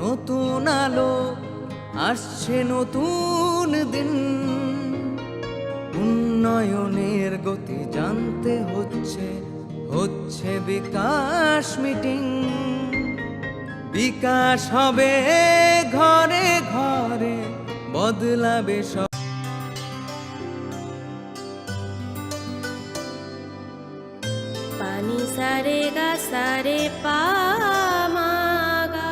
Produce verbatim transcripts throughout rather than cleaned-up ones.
নতুন আলো, আসছে নতুন দিন। উন্নয়নের গতি জানতে হচ্ছে, হচ্ছে বিকাশ মিটিং। বিকাশ হবে ঘরে ঘরে, বদলাবে সব। Pani sare ga sare pa ma ga.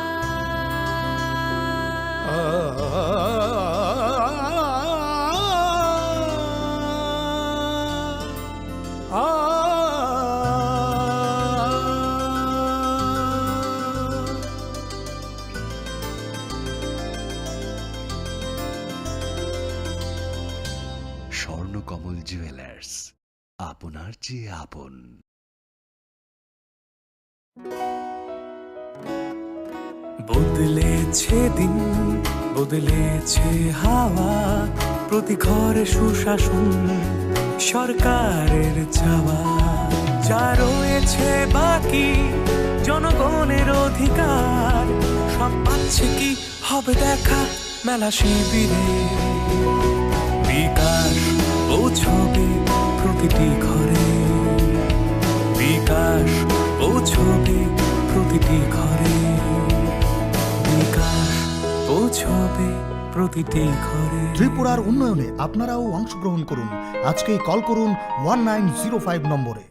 Swarnakamal jewellers, আপনার চেয়ে আপন। বদলেছে দিন, বদলেছে হাওয়া, প্রতি ঘরে সুশাসন সরকারের চাওয়া। যা রয়েছে বাকি জনগণের অধিকার, সব পাচ্ছে কি হবে দেখা মেলা শিবিরে। বিকাশ পৌঁছবে প্রতিটি ঘরে, বিকাশ পৌঁছবে প্রতিটি ঘরে, বিকাশ পৌঁছবে প্রতিটি ঘরে। ত্রিপুরার উন্নয়নে আপনারাও অংশগ্রহণ করুন। আজকেই কল করুন ওয়ান নাইন জিরো ফাইভ নম্বরে।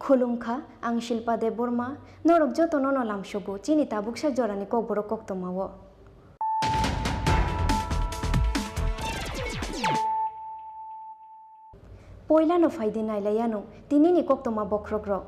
Khulumkha, ang Shilpa Debbarma, norok jotono no lamsogo chini tabuksa jorani kokborok koktwmao. Poilano phaidi nailaianw tinini koktwma bokhrokrok.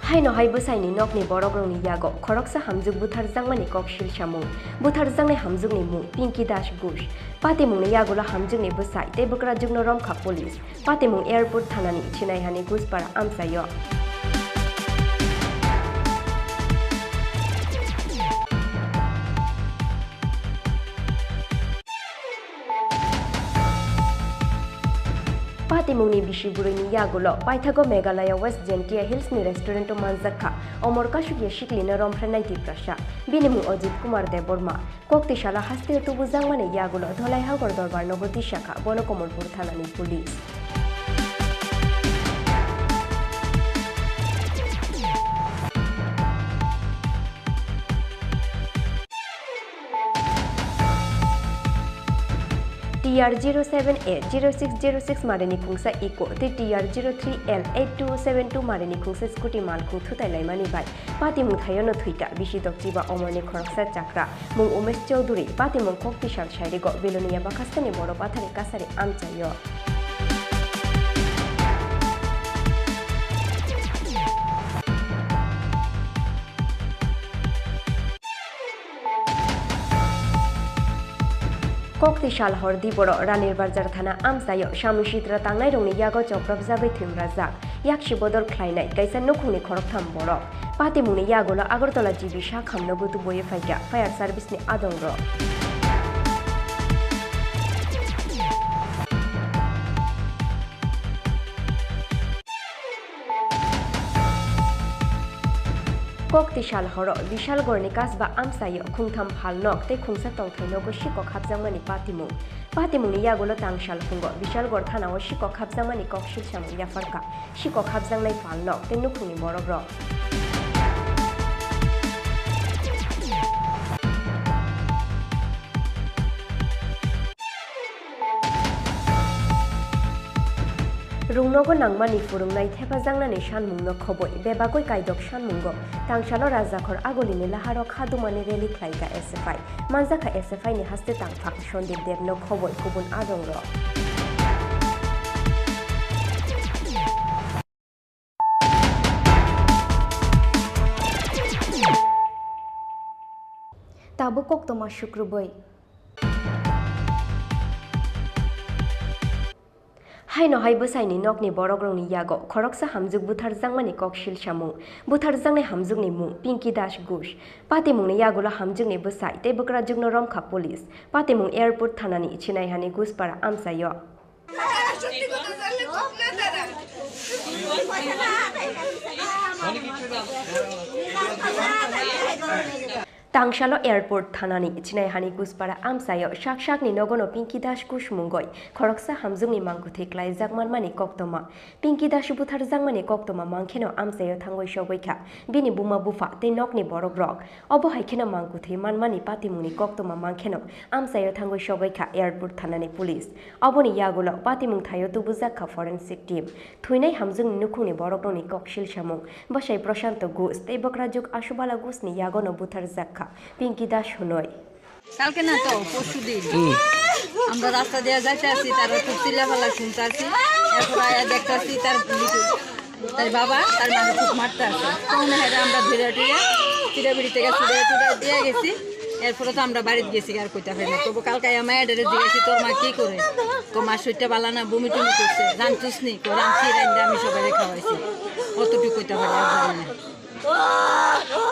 Haino hai bwsaini nokni borokrokni yago khoroksa hamjwk butharjakmani koksil samung. Butharjaknai hamjwkni mung Pinky Das Bush. Patimungni yagulo hamjwkni bwsai tei bwkrajwkno romkha police. Patimung airport thanani Chinaihani Guspara amchaio. Patimungni bisi bwrwini yagulo paithago Meghalaya West Jaintia Hills ni restaurant o manjakha Omor Kasukya siklino romphrenai Tiprasa. Bini mung Ajit Kumar Debbarma. Kok tisalo hasteo tubujakmani yagulo Dholai Hagor Dorbar nogo tisakha bono Komolpur thanani police. T R zero seven A zero six zero six marini khungsa Eeco tei T R zero three L eight two seven two marini khungsa scooty malkhung thutai laimani bai patimung thaiono thwikha bisi dokchiba omorni khoroksa chakra mung Umesh Chowdhury, patimung kok tisal sairigo Belonia Bakhaskani Boro Pathari Kasari amchaio. Kokti salhor Diboro Ranir Bazar thana amchaio samung sitra tangnairokni yago choprobjagwi thwimrajak. Yaksi bodol khlainai kaisa nukhungni khoroktham borok. Patimungni yagulo Agartala G B sakhamno gutu boiwi phaikha fire service ni adongrok. Kokti sal horo Bishalgarhni kasba amchaio khungtham phalnok tei khungsa tongthai nogo sikok hapjakmani patimung. Patimungni yagulo tangsal phungo Bishalgarh thanao sikok hapjakmani koksil samung yapharkha sikok hapjaknai phalnok tei nukhungni borokrok. Rungnogo nangmani phwrwngnai thepajaknani sanmungno khobwi bebagwi kaidok sanmungo tangsalo Rajakhor Agulini laharo khadumani rally khlaikha S F I. Manjakha S F I ni haste tangphang Sandip Debno khobwi kubun adongrok. Tabuk koktwma sukrubwi. Haino hai bwsaini nokni borokrokni yago khoroksa hamjwk butharjakmani kok sil samung. Butharjaknai hamjwkni mung Pinky Das Ghosh. Patimungni yagulo hamjwkni bwsai tei bwkrajwkno romkha police. Patimung airport thanani Chinaihani Guspara amchaio. Tangsalo airport thanani Chinaihani Guspara amchaio sak sakni nogono Pinky Das Ghosh mungwi khoroksa hamjwkni mangkwthwi klaijak manmani koktwma. Pinky Das butharjakmani koktwma mangkheno amchaio thangwi sogwi kha bini buma bupha tei nokni borokrok. Obo hai kheno mangkwthwi manmani patimungni koktwma mangkheno amchaio thangwi sogwi kha airport thanani police. Oboni yagulo patimung thaio tubujak kha forensic team. Thwinai hamjwkni nukhungni borokrokni kok sil samung bwsai Prashanto Ghosh tei bwkrajwk Ashubala Ghoshni yagono butharjak kha Pinky Das hwnwi. কালকে না তো, পরশু দিন। হুম। আমরা রাস্তা দিয়ে যাইতে আসি, তারা খুব চিল্লাফাল্লা শুনতে আসি। এরপর আয়া দেখতে আসি তার, তার বাবা, তার মাকে খুব মারতে আসে। তখন হেরে আমরা ধরে টুরে চিড়াবিড়ি থেকে ছুটে টুরে দিয়ে গেছি। এরপরে তো আমরা বাড়িতে গেছি, আর কইতে পারি না। তবু কালকে আয়া মায়ের ডেরে জিজ্ঞাসি, "তোর মা কি করে?" "তোর মা শরীরটা বালা না, বমি টমি করছে।" "রাঁধছিস নি?" "কো রাঁধছি, রাঁধতে আমি সবাই খাওয়াইছি।" অতটুকু কইতে পারি, আর জানি না।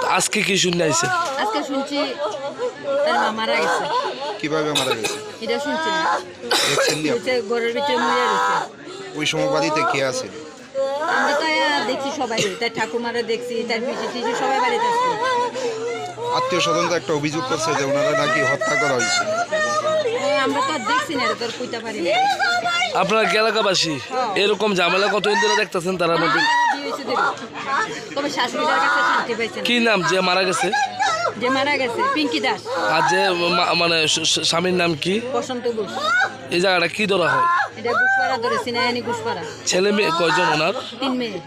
তো আজকে কি শুনে আইছেন? আজকে শুনছি তার মা মারা গেছে। কিভাবে মারা গেছে? এটা শুনছি না। দেখছেন নি আপনি? হচ্ছে ঘরের ভিতরে মরে রয়েছে। ওই সময় বাড়িতে কে আছে? আমরা তো আয়া দেখছি সবাই, তার ঠাকুমারা দেখছি, তার পিসি টিসি সবাই বাড়িতে আছে। আত্মীয় স্বজন তো একটা অভিযোগ করছে যে ওনারা নাকি হত্যা করা হয়েছে। ও, আমরা তো আর দেখছি না, এটা তো আর কইতে পারি না। আপনারা কি এলাকাবাসী? হ্যাঁ। এরকম ঝামেলা কতদিন ধরে দেখতেছেন তারা মধ্যে? তারা বিয়ে হয়েছে দেরি। তবে শাশুড়ির কাছে শান্তি পাইছে না। কি নাম যে মারা গেছে? যে মারা গেছে, পিঙ্কি দাস। আর যে মা-, মানে স-, স-, স্বামীর নাম কি? বসন্ত ঘোষ। এই জায়গাটা কি ধরা হয়? এটা ঘোষপাড়া ধরে, সিনাইহানি ঘোষপাড়া। ছেলে মেয়ে কয়জন ওনার? তিন মেয়ে।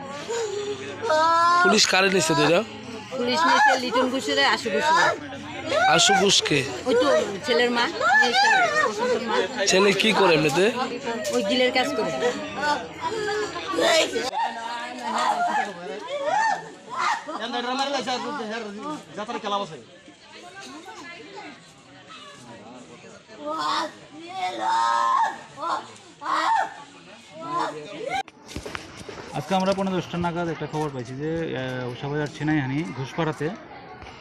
পুলিশ কারে নিছে ধরে? পুলিশ নিছে লিটন ঘোষরে, আশু ঘোষরে। আশু ঘোষ কে? ওই তো ছেলের মা, এই তো বসন্তর মা। ছেলে কি করে এমনিতে? ওই গিলের কাজ করে। যাত্রা খেলা বসে। আজকে আমরা পৌনে দশটা নাগাদ একটা খবর পাইছি যে, আহ, উষাবাজার ছিনাইহানি ঘোষপাড়াতে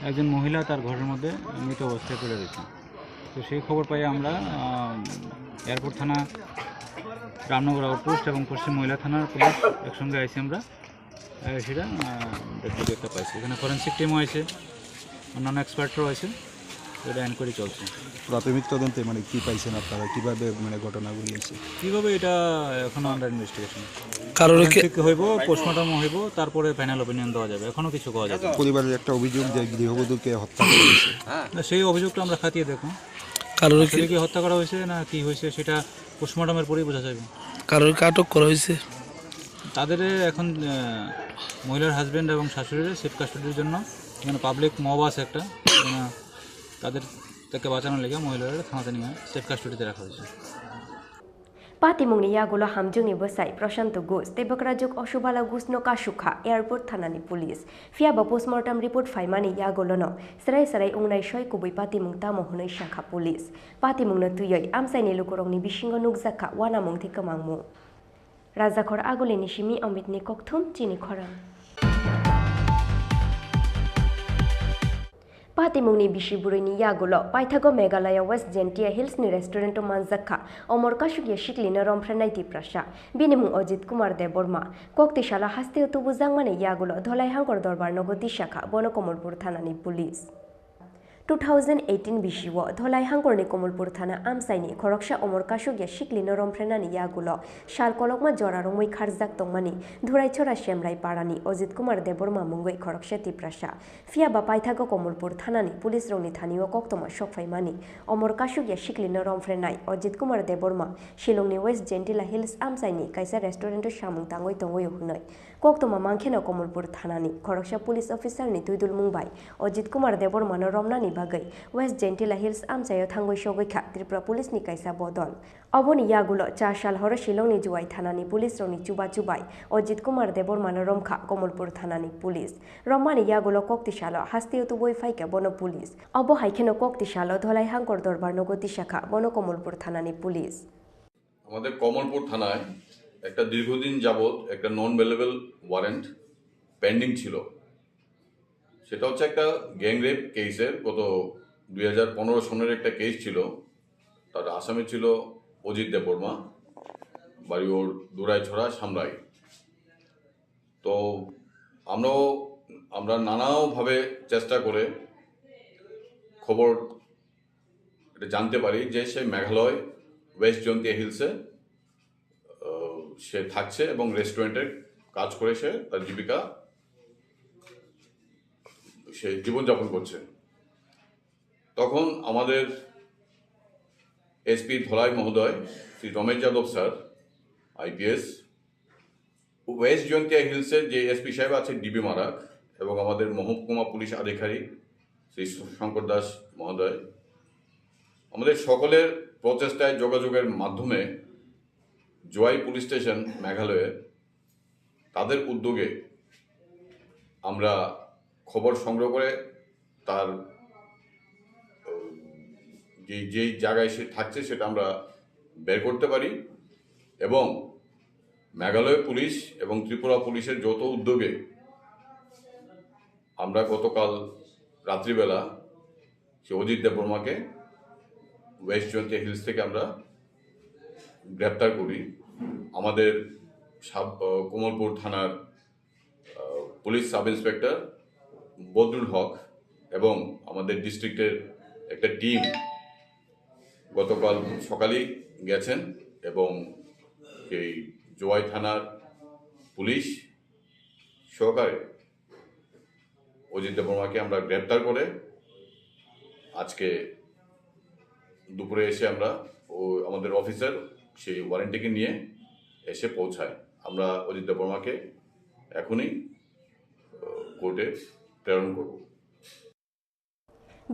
একজন মহিলা তার ঘরের মধ্যে মৃত অবস্থায় পড়ে রয়েছে। তো সেই খবর পাই আমরা, আহ, এয়ারপোর্ট থানা, রামনগর আউটপোস্ট এবং পশ্চিম মহিলা থানার পুলিশ একসঙ্গে আইছি আমরা। আহ, সেটা, আহ, দেখতে দেখতে পাইছি। এখানে ফরেন্সিক টিমও আছে, অন্যান্য এক্সপার্টরাও আছে। এটা এনকোয়ারি চলছে। প্রাথমিক তদন্তে মানে কি পাইছেন আপনারা? কিভাবে মানে ঘটনাগুলি হয়েছে? কিভাবে এটা এখনো আন্ডার ইনভেস্টিগেশন। কারোর কি ফরেন্সিক হইব, পোস্টমর্টম হইব, তারপরে ফাইনাল ওপিনিয়ন দেওয়া যাবে। এখনো কিছু কওয়া যাবে না। পরিবারের একটা অভিযোগ যে গৃহবধূকে হত্যা করা হয়েছে। না, সেই অভিযোগটা আমরা খতিয়ে দেখব। কারোর কি আসলে কি হত্যা করা হয়েছে না কি হয়েছে সেটা পোস্টমর্টমের পরেই বোঝা যাবে। কারোর কি আটক করা হয়েছে? তাদের এখন, আহ, মহিলার হাজবেন্ড এবং শাশুড়ির সেফ কাস্টডির জন্য এখানে পাবলিক মব আছে একটা, এখানে তাদের, তাকে বাঁচানোর লেগে মহিলারা থানাতে নিয়ে সেফ কাস্টডিতে রাখা হয়েছে। Patimungni yagulo hamjwkni bwsai Prashanto Ghosh tei bwkrajwk Ashubala Ghoshno kasukha airport thanani police. Phiyaba postmortem report phaimani yagulono srai srai wngnai soi kubui patimung tamo hwnwi sakha police. Patimungno twiwi amchaini lukurokni bisingo nukjakha uanamung tei kwmangmung. Rajakhor Agulini simi Amitni kokthum chini khorang. Patimungni bisi bwrwini yagulo paithago Meghalaya West Jaintia Hills ni restaurant o manjakha omor kasukya siklino romphrenai Tiprasa. Bini mung Ajit Kumar Debbarma. Kokti salo hasteo tubujakmani yagulo Dholai Hangkor Dorbar nogo tisakha bono Komolpur thanani police. Two thousand eighteen bisio Dholai hangkorni Komolpur thana amchaini khoroksa omor kasukya siklino romphrenani yagulo sal kolokma jora romwi kharjak tongmani Dhuraishora Semrai parani Ojit Kumar Debbarma mungwi khoroksa Tiprasa. Phiya ba paithago Komolpur thanani police rokni thanio koktoma sokphaimani omor kasukya siklino romphrenai Ojit Kumar Debbarma Shillongni West Jaintia Hills amchaini kaisa restaurant-o samung tangwi tongwi hwnwi. Koktoma mankhe no Komolpur thanani khoroksa police officer ni twidulmung bai Ojit Kumar Debbarma no romnani bagwi West Jaintia Hills amchaio thangwi sogwi kha Tripura police ni kaisa bodol. Oboni yagulo cha sal horo Shillong ni Jowai thanani police rokni chubachu bai Ojit Kumar Debbarma no romkha Komolpur thanani police. Romani yagulo kokti salo hasteo tubui phaikha bono police. Obo hai kheno kokti salo Dholai hangkor dorbar nogo tisakha bono Komolpur thanani police. আমাদের কমলপুর থানায় একটা দীর্ঘদিন যাবৎ একটা নন bailable warrant pending ছিল। সেটা হচ্ছে একটা গ্যাং রেপ কেসের, গত দুই হাজার পনেরো সনের একটা কেস ছিল। তার আসামি ছিল অজিত দেববর্মা, বাড়ি ওর দুরাইছড়া সামরাই। তো আমরাও, আমরা নানাভাবে চেষ্টা করে খবর এটা জানতে পারি যে সে মেঘালয় ওয়েস্ট জয়ন্তিয়া হিলসে, আহ, সে থাকছে এবং রেস্টুরেন্টে কাজ করে সে তার জীবিকা, সে জীবনযাপন করছে। তখন আমাদের এসপি ধলাই মহোদয় Shri Ramesh Yadav sir, IPS, west Jaintia হিলসের যে এসপি সাহেব আছেন ডিবি মারাক এবং আমাদের মহকুমা পুলিশ আধিকারিক শ্রী শঙ্কর দাস মহোদয়, আমাদের সকলের প্রচেষ্টায়, যোগাযোগের মাধ্যমে জোয়াই পুলিশ স্টেশন মেঘালয়ের, তাদের উদ্যোগে আমরা খবর সংগ্রহ করে তার, উম, যে, যেই জায়গায় সে থাকছে সেটা আমরা বের করতে পারি এবং মেঘালয় পুলিশ এবং ত্রিপুরা পুলিশের যৌথ উদ্যোগে আমরা গতকাল রাত্রিবেলা সে অজিত দেববর্মাকে ওয়েস্ট জয়ন্তিয়া হিলস থেকে আমরা গ্রেপ্তার করি। আমাদের সাব-, আহ, কমলপুর থানার, আহ, পুলিশ সাব ইন্সপেক্টর বদরুল হক এবং আমাদের ডিস্ট্রিক্টের একটা টিম গতকাল সকালেই গেছেন এবং এই জোয়াই থানার পুলিশ সহকারে অজিত দেববর্মাকে আমরা গ্রেপ্তার করে আজকে দুপুরে এসে আমরা ও আমাদের অফিসার সেই ওয়ারেন্টটিকে নিয়ে এসে পৌঁছায়। আমরা অজিত দেববর্মাকে এখনই, আহ, কোর্টে প্রেরণ করব।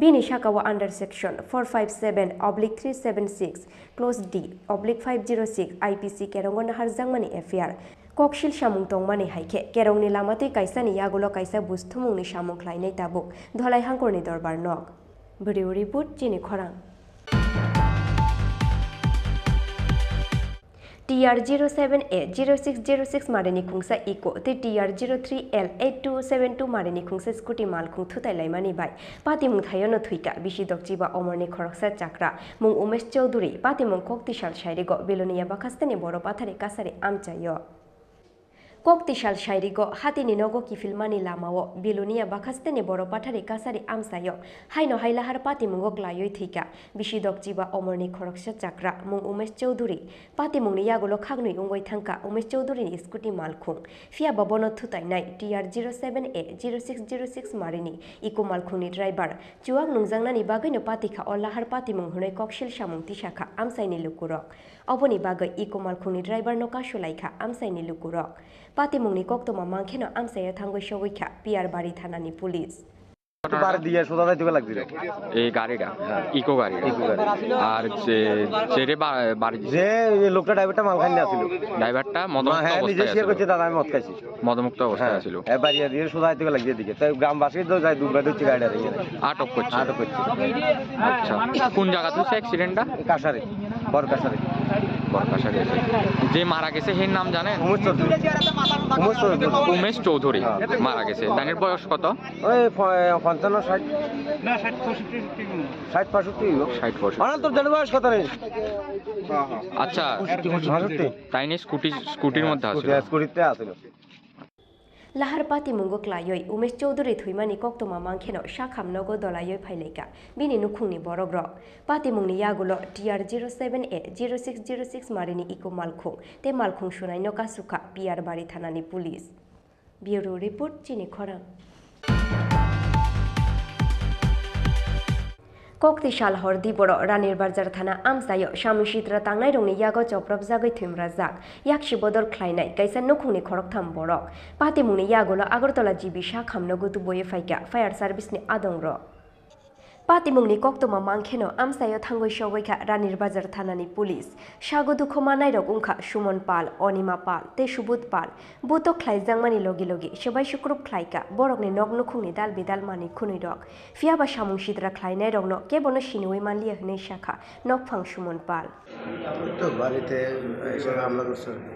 Bini saka o under section four five seven oblique three seven six, clause D oblique five zero six I P C kerongo naharjakmani F I R. Koksil samung tongmani hai khe kerongni lama twi kaisani yagulo kaisa buj thumungni samung khlainai tabuk Dholai hangkorni dorbar nok. Video report, chini khorang. T R zero seven A zero six zero six marini khungsa Eeco tei T R zero three L eight two seven two marini khungsa scooty malkhung thutai laimani bai patimung thaio no thwika bisi dokchiba omorni khoroksa chakra mung Umesh Chowdhury, patimung kok tisal sairigo Bilonia bakhasteni boro pathari kasari amchaio. Kok tisal sairigo hatini nogo kiphilmani lamao Bilonia bakhasteni boro pathari kasari amchaio haino hailahar patimungo klaiwi thwika bisi dokchiba omorni khoroksa chakra mung Umesh Chowdhury. Patimungni yagulo khaknwi wngwi thangkha Umesh Chowdhuryni scooty malkhung. Phiya ba bono thutainai T R zero seven A zero six zero six marini Eeco malkhungni driver chuwak nungjaknani bagwino patikha o lahar patimung hwnwi koksil samung tisakha amchaini lukurok. Oboni bagwi Eeco malkhungni driver no kasulaikha amchaini lukurok. Patimungni koktoma mankhe no amchaio thangwi sogwi kha P R Bari thanani police. বার দিয়ে সোজা যাইতে লাগছিল। এই গাড়িটা, হ্যাঁ। ইকো গাড়িটা। ইকো গাড়ি। আর যে, যে রে বা-, বাড়ি যে এই লোকটা ড্রাইভারটা মাল খাইনি আসছিল। ড্রাইভারটা মদমুক্ত মা-, হ্যাঁ, নিজে অবস্থায় শেয়ার আছিল। করছে, দাদা, আমি মদ খাইছি। মদমুক্ত অবস্থায় হ্যাঁ। আছিল। এ বাড়ি দিয়ে সোজা যাইতে লাগছে এদিকে। তাই গ্রামবাসী তো যাই দুর্গা ধরছে গাড়িটা রেখে। আটক করছে। আটক করছে। আচ্ছা। কোন জায়গা হচ্ছে অ্যাক্সিডেন্টটা? কাছারি, বড় কাছারি। বড় কাছারি আছে। যে মারা গেছে, এর নাম জানেন? উমেশ চৌধুরী। উমেশ চৌধুরী। উমেশ চৌধুরী হ্যাঁ। মারা গেছে। তাইনের বয়স কত? ওই প-, পঞ্চান্ন, ষাট। না, ষাট পঁয়ষট্টি। ষাট পঁয়ষট্টি হইব। ষাট পঁয়ষট্টি। আমার তো দেড় বয়স কথা নেই। আচ্ছা। পঁয়ষট্টি। তাই নিয়ে স্কুটি, স্কুটির মধ্যে হ্যাঁ, আছিল? স্কুটি, স্কুটিতে আছিল। Lahar patimungo klaiwi Umesh Chowdhury thwimani koktwma mankheno sakham nogo dolaiwi phailaikha bini nukhungni borokrok. Patimungni yagulo T R zero seven A zero six zero six marini iko malkhung tei malkhung sunaino kasukha P R Bari thanani police. Bureau Report, Chini Khorang. Kokti salhor diboro Ranir Bazar thana amchaio samung sitra tangnairokni yago chopropjagwi thwimrajak, yaksi bodol khlainai kaisa nukhungni khoroktham borok. Patimungni yagulo Agartala G B sakhamno gutuboiwi phaikha fire service ni adongrok. Patimungni koktwma mankheno amchaio thangwi sogwi kha Ranir Bazar thanani police. Sago dukhu manairok wngkha Suman Pal, Onima Pal tei Subudh Pal. Butok khlaijakmani logi logi swbai sukrup khlaikha borokni nok nukhungni dal bidal manwi khwnwirok. Phiyaba samung sitra khlainairokno kebono siniwi manliya hwnwi sakha nokphang Suman Pal. তো বাড়িতে এসে হামলা করছে আর কি।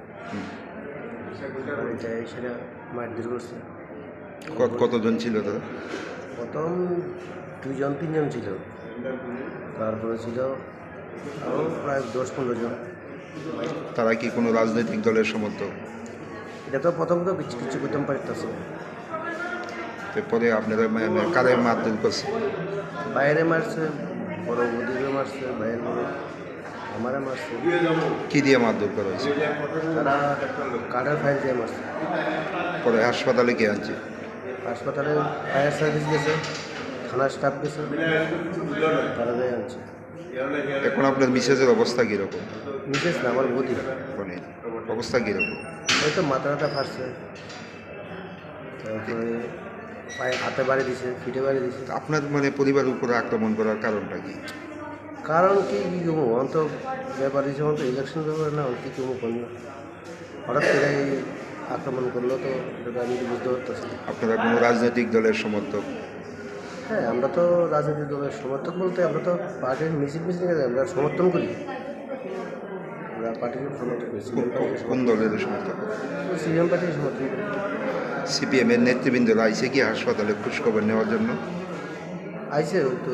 বাড়িতে এসে মারধর করছে। কত কতজন ছিল তারা? প্রথম দুইজন তিনজন ছিল, তারপরে ছিল আরও প্রায় দশ পনেরো জন। তারা কি কোনো রাজনৈতিক দলের সমর্থক? এটা তো প্রথম তো কিছু কিছু করতাম পারতেছে। এরপরে আপনারা মানে কারে মারধর করছে? বাইরে মারছে, বড় ওদিকে মারছে, বাইরে মারছে। আমারে মারছে। কি দিয়ে মারধর করা হয়েছে? তারা কাঠের ফাইল দিয়ে মারছে। পরে হাসপাতালে কে আনছে? হাসপাতালে ফায়ার সার্ভিস গেছে, থানার স্টাফ গেছে, তারা দিয়ে আনছে। এখন আপনার মিসেসের অবস্থা কিরকম? মিসেস না, আমার বৌদি। মানে অবস্থা কিরকম? এই তো মাথা ব্যথা ফাটছে, তারপরে পায়ে, হাতে বাড়ি দিছে, ফিটে বাড়ি দিছে। আপনার মানে পরিবারের উপরে আক্রমণ করার কারণটা কি? কারণ কি, কি করবো? অন তো ব্যাপার হিসেবে তো ইলেকশন ব্যাপার না, অন কি করবো, কোন হঠাৎ করে এই আক্রমণ করলো তো এটা তো আমি তো বুঝতে পারতেছি না। আপনারা কোনো রাজনৈতিক দলের সমর্থক? হ্যাঁ, আমরা তো রাজনৈতিক দলের সমর্থক বলতে আমরা তো পার্টির মিছিল মিছিল আমরা সমর্থন করি। আমরা পার্টিকে সমর্থন করি, কোন, সিপিএম কোন, পার্টিকে কোন সমর্থন দলের সমর্থক? করি। সিপিএম পার্টিকে সমর্থন করি। সিপিএম এর নেতৃবৃন্দরা আইছে কি হাসপাতালে খোঁজ খবর নেওয়ার জন্য? আইছে, ওই তো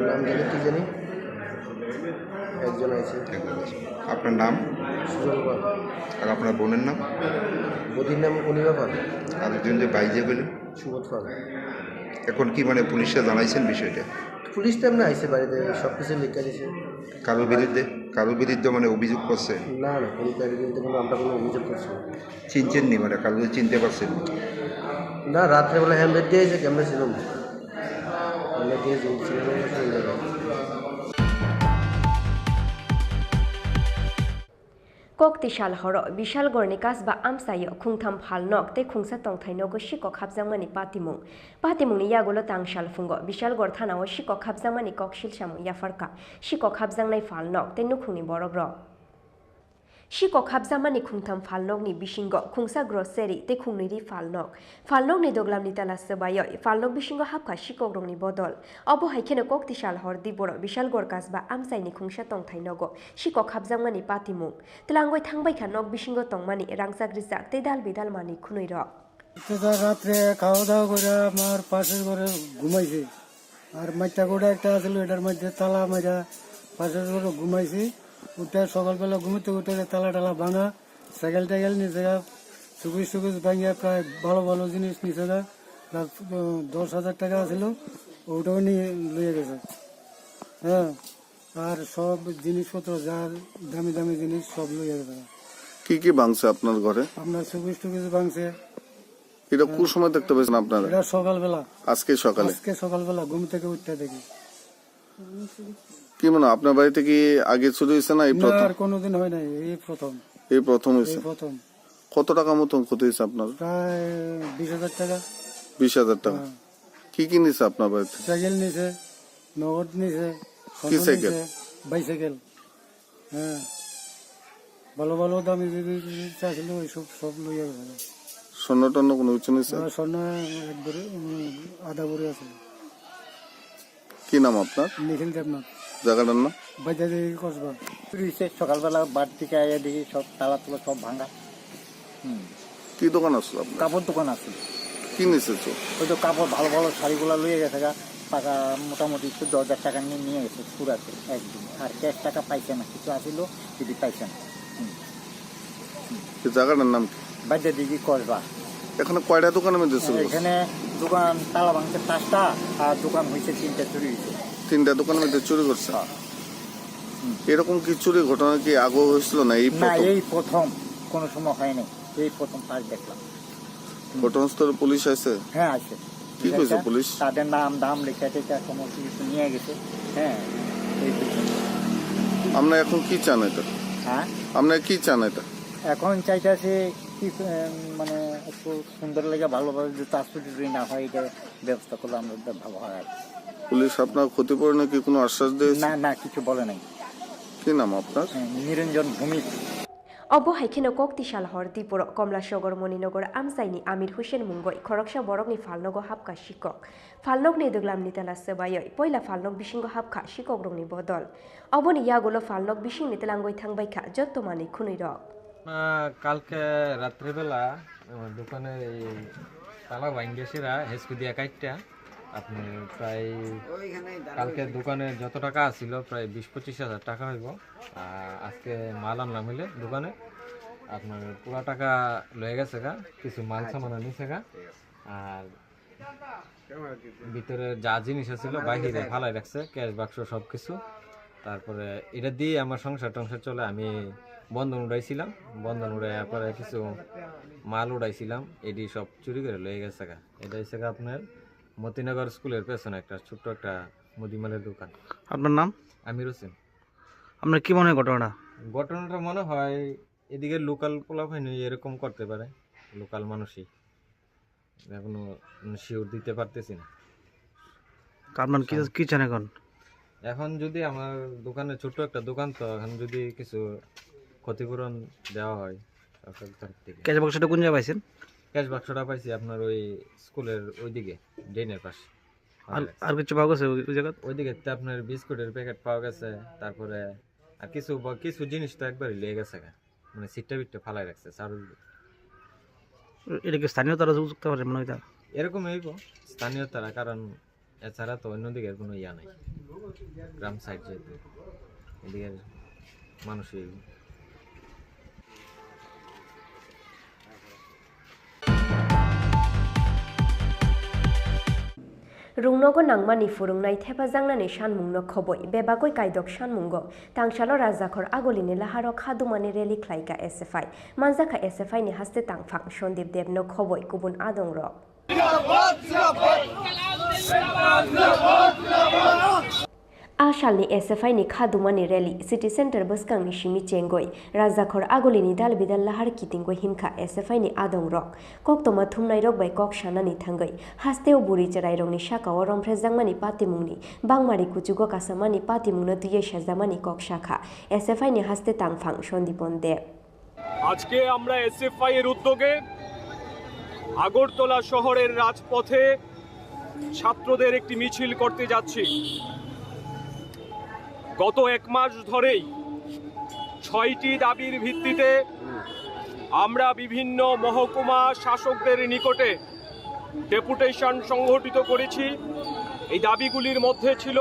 নাম জানি কি জানি, একজন আইছে। একজন আইছে। আপনার নাম? সুজন পাল। আর আপনার বোনের নাম? বৌদির নাম অনিমা পাল। আর একজন যে ভাই যে বললেন? সুবোধ পাল। এখন কি মানে পুলিশে জানাইছেন বিষয়টা? পুলিশ তো এমনি আইছে বাড়িতে, সব কিছু লিখে দিছে। কারোর বিরুদ্ধে, কারোর বিরুদ্ধে মানে অভিযোগ করছেন? না, না, কোনো কারোর বিরুদ্ধে কোনো, আমরা কোনো অভিযোগ করছি না। চিনছেন নি মানে কারোর চিনতে পারছেন নি? না, রাত্রেবেলা হ্যান্ডেল দিয়েছে, কেমনে ছিলাম? হ্যান্ডেল দিয়েছে, ছিলাম না, ছিলাম না। Kokti sal horo Bishalgorni kasba amchaio khungtham phalnok tei khungsa tongthai nogo sikok hapjakmani patimung. Patimungni yagulo tang salphungo Bishalgor thanao sikok hapjakmani koksil samung yapharkha. Sikok hapjaknai phalnok tei nukhungni borokrok. Sikok hapjakmani khungtham phalnokni bisingo khungsa grocery tei khungnwi ri phalnok. Phalnokni doglamni tala swbaiwi phalnok bisingo hapkha sikokrokni bodol. Obo hai kheno kokti sal hor diboro Bishalgor kasba amchaini khungsa tongthai nogo sikok hapjakmani patimung. Twlangwi thangbaikha nok bisingo tongmani rangchak rijak tei dal bidal manwi khwnwirok. তো রাত্রে খাওয়া দাওয়া করে আমার পাশের ঘরে ঘুমাইছি। আর মাইটা গোটা একটা আছিল, এটার মধ্যে তালা মারা পাশের ঘরে ঘুমাইছি। উঠে সকালবেলা ঘুমাতে উঠে তালা টালা ভাঙা, সাইকেল টাইকেল নিছে গা, সুকুজ সুকুজ ভাঙিয়া প্রায় ভালো ভালো জিনিস নিছে গা। প্রায়, উম, দশ হাজার টাকা আছিল, ওটাও নিয়ে লইয়া গেছে। হ্যাঁ, আর সব জিনিসপত্র যা দামি দামি জিনিস সব লইয়া গেছে। কি কি ভাঙছে আপনার ঘরে? আপনার সুকুজ টুকুজ ভাঙছে। এটা কোন সময় দেখতে পেয়েছেন আপনারা? এটা সকালবেলা। আজকে সকালে? আজকে সকালবেলা ঘুম থেকে উঠতে দেখি। কি মনে হয়, আপনার বাড়িতে কি আগে চুরি হয়েছে না এই না, প্রথম? আর কোনোদিন হয় নাই, এই প্রথম। এই প্রথম হয়েছে? এই প্রথম। কত টাকা মতন ক্ষতি হয়েছে আপনার? প্রায় বিশ হাজার টাকা। বিশ হাজার টাকা। হ্যাঁ। কি কি নিছে আপনার বাড়িতে? সাইকেল নিছে, নগদ নিছে, কি স্বর্ণ সাইকেল? নিছে, বাইসাইকেল। হ্যাঁ, ভালো ভালো দামি যদি চাইছিল, ওই সব, সব লইয়া গেছে। স্বর্ণ টর্ণ কোনো কিছু নিছে? হ্যাঁ, স্বর্ণ এক ভরি, উম, আধা ভরি আছে। কি নাম আপনার? নিখিল দেবনাথ। জায়গাটার নাম? বাইদাদি কসবা। চুরি হয়েছে, সকালবেলা বাড়ি থেকে আইয়া দেখি সব তালা তুলা সব ভাঙা। হুম। কি দোকান আসলো আপনার? কাপড় দোকান আছে। কি নিছে চোর? ওই তো কাপড়, ভালো ভালো শাড়িগুলা লইয়া গেছে গা, টাকা মোটামুটি চোদ্দ হাজার টাকা নিয়ে নিয়ে গেছে পুরাতে একদম। আর ক্যাশ টাকা পাইছে না, কিছু আসিল, যদি পাইছে না। হুম। এই জায়গাটার নাম কি? বাদ দিয়ে দেখি কসবা। এখানে কয়টা দোকানের মধ্যে চুরি করছে? এখানে দোকান তালা ভাঙছে পাঁচটা, আর দোকান হয়েছে তিনটা, চুরি হয়েছে। তিনটা দোকানের মধ্যে চুরি করছে? হ্যাঁ। এরকম কি চুরি ঘটনা কি আগেও হয়েছিল না এই না, প্রথম? এই প্রথম, কোনো সময় হয়নি, এই প্রথম ফার্স্ট দেখলাম। ঘটনাস্থলে পুলিশ আছে? হ্যাঁ, আছে। কি কইছে পুলিশ? তাদের নাম দাম লেখা টেখা সমস্ত কিছু নিয়ে গেছে। হ্যাঁ, এই পর্যন্ত। আমরা এখন কি চান এটা? হ্যাঁ? আমরা কি চান এটা? এখন চাইতেছে কি, উম, মানে একটু সুন্দর লেগে ভালোভাবে যদি তার ছুটি যদি না হয়, এটা ব্যবস্থা করলে আমরা তো ভালো হয় আর কি। পুলিশ আপনার ক্ষতিপূরণে কি কোনো আশ্বাস দিয়েছে? না, না, কিছু বলে নাই। কি নাম আপনার? হ্যাঁ, নিরঞ্জন Bhowmik. Obo hai kheno kok tisa lahor Dipuro Komlasogor Moninogar amchaini Amir Hussain mungoi khoroksa borokni phalnogo hapkha sikok. Phalnokni dwglamni tela swbaiwi poila phalnok bisingo hapkha sikokrokni bodol. Oboni yagulo phalnok bisingni twlangwi thangbaikha jotto manwi khwnwirok. না, কালকে রাত্রেবেলা আমার দোকানে এই তালা ভাঙ্গেসেরা হেসকুদিয়া কাইটটা আপনি প্রায় কালকে দোকানে যত টাকা আছিল প্রায় বিশ পঁচিশ হাজার টাকা হইব। আর আজকে মাল আনলাম হইলে দোকানে আপনার পুরা টাকা লয়ে গেছে গা, কিছু মাল সামান নিছে গা। আর ভিতরে যা জিনিস আছিল বাইরে ফালাই রাখছে, ক্যাশ বাক্স সবকিছু। তারপরে এটা দিয়ে আমার সংসার টংসার চলে। আমি বন্ধন উঠাইছিলাম, বন্ধন উঠাইয়ার পরে কিছু মাল উঠাইছিলাম, এডি সব চুরি করে লয়ে গেছে গা। এটা হচ্ছে গা আপনার মতিনগর স্কুলের পেছনে একটা ছোট্ট একটা মুদিমালের দোকান। আপনার নাম? আমির হোসেন। আপনার কি মনে হয় ঘটনাটা? ঘটনাটা মনে হয় এদিকে লোকাল পোলাপাইন এরকম করতে পারে, লোকাল মানুষই। এখনো শিওর দিতে পারতেছি না। আপনার কি, কি চান এখন? এখন যদি আমার দোকানে, ছোট্ট একটা দোকান, তো এখন যদি কিছু ক্ষতিপূরণ দেওয়া হয় সরকারের তরফ থেকে। ক্যাশ বাক্সটা কোন জায়গায় পাইছেন? ক্যাশ বাক্সটা পাইছি আপনার ওই স্কুলের ওইদিকে, ড্রেনের পাশে। আর, আর কিছু পাওয়া গেছে ওই, ওই জায়গাত? ওইদিকে তো আপনার বিস্কুটের প্যাকেট পাওয়া গেছে, তারপরে আর কিছু ব-, কিছু জিনিস তো একবারই লেগে গেছে গা। মানে সিটটা বিটটা ফালাই রাখছে, চারুল। এটা কি স্থানীয় তারা যুক্ত করে মনে হয় এটা? এরকম হইব স্থানীয় তারা, কারণ এছাড়া তো অন্যদিকে কোনো ইয়া নাই, গ্রাম সাইড যেহেতু, এদিকে মানুষই। Rungnogo nangmani phwrwngnai thepajaknani sanmungno khobwi, bebagwi kaidok sanmungo tangsalo Rajakhor Agulini laharo khadumani rally khlaikha S F I. Manjakha S F I ni haste tangphang Sandip Debno khobwi kubun adongrok. A salni S F I ni khadumani rally City Centre bwskangni simi chengwi Rajakhor Agulini dal bidal lahar kitingwi himkha S F I ni adongrok. Koktwma thumnairok bai kok sanani thangwi hasteo bwrwi chwrairokni sakao romphrejakmani patimungni bangmari kuchugo kasamani patimungno twiwi sajamani kok sakha S F I ni haste tangphang Sandipon Deb. আজকে আমরা এসএফআই এর উদ্যোগে আগরতলা শহরের রাজপথে ছাত্রদের একটি মিছিল করতে যাচ্ছি। গত এক মাস ধরেই ছয়টি দাবির ভিত্তিতে আমরা বিভিন্ন মহকুমা শাসকদের নিকটে ডেপুটেশন সংগঠিত করেছি। এই দাবিগুলির মধ্যে ছিল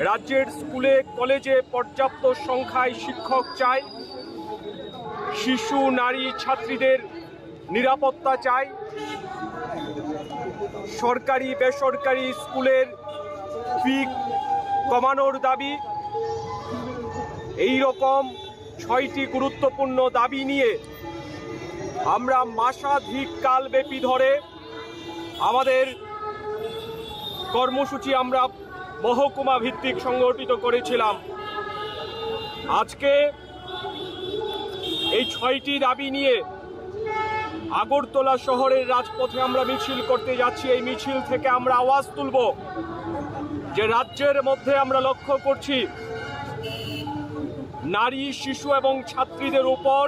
রাজ্যের স্কুলে কলেজে পর্যাপ্ত সংখ্যায় শিক্ষক চাই, শিশু নারী ছাত্রীদের নিরাপত্তা চাই, সরকারি বেসরকারি স্কুলের ফি কমানোর দাবি। এই রকম ছয়টি গুরুত্বপূর্ণ দাবি নিয়ে আমরা মাসাধিক কালব্যাপী ধরে আমাদের কর্মসূচি আমরা মহকুমা ভিত্তিক সংগঠিত করেছিলাম। আজকে এই ছয়টি দাবি নিয়ে আগরতলা শহরের রাজপথে আমরা মিছিল করতে যাচ্ছি। এই মিছিল থেকে আমরা আওয়াজ তুলব যে রাজ্যের মধ্যে আমরা লক্ষ্য করছি নারী, শিশু এবং ছাত্রীদের উপর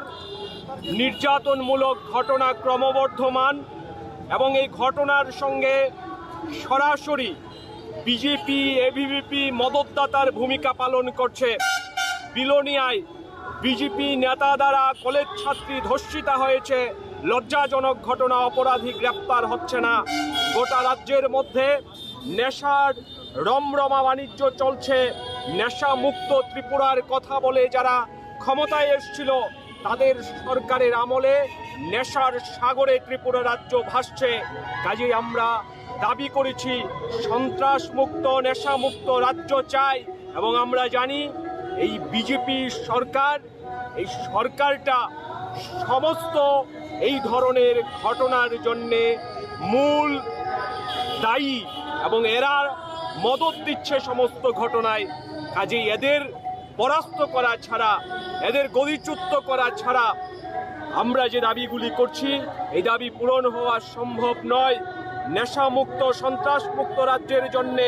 নির্যাতনমূলক ঘটনা ক্রমবর্ধমান এবং এই ঘটনার সঙ্গে সরাসরি বিজেপি, এবিভিপি মদতদাতার ভূমিকা পালন করছে। বিলোনিয়ায় বিজেপি নেতা দ্বারা কলেজ ছাত্রী ধর্ষিতা হয়েছে, লজ্জাজনক ঘটনা, অপরাধী গ্রেপ্তার হচ্ছে না। গোটা রাজ্যের মধ্যে নেশার রমরমা বাণিজ্য চলছে। নেশা মুক্ত ত্রিপুরার কথা বলে যারা ক্ষমতায় এসছিল, তাদের সরকারের আমলে নেশার সাগরে ত্রিপুরা রাজ্য ভাসছে। কাজেই আমরা দাবি করেছি সন্ত্রাসমুক্ত, নেশামুক্ত রাজ্য চাই। এবং আমরা জানি এই বিজেপি সরকার, এই সরকারটা সমস্ত এই ধরনের ঘটনার জন্যে মূল দায়ী এবং এরা মদত দিচ্ছে সমস্ত ঘটনায়। কাজেই এদের পরাস্ত করা ছাড়া, এদের গদিচ্যুত করা ছাড়া আমরা যে দাবিগুলি করছি, এই দাবি পূরণ হওয়া সম্ভব নয়। নেশামুক্ত, সন্ত্রাসমুক্ত রাজ্যের জন্যে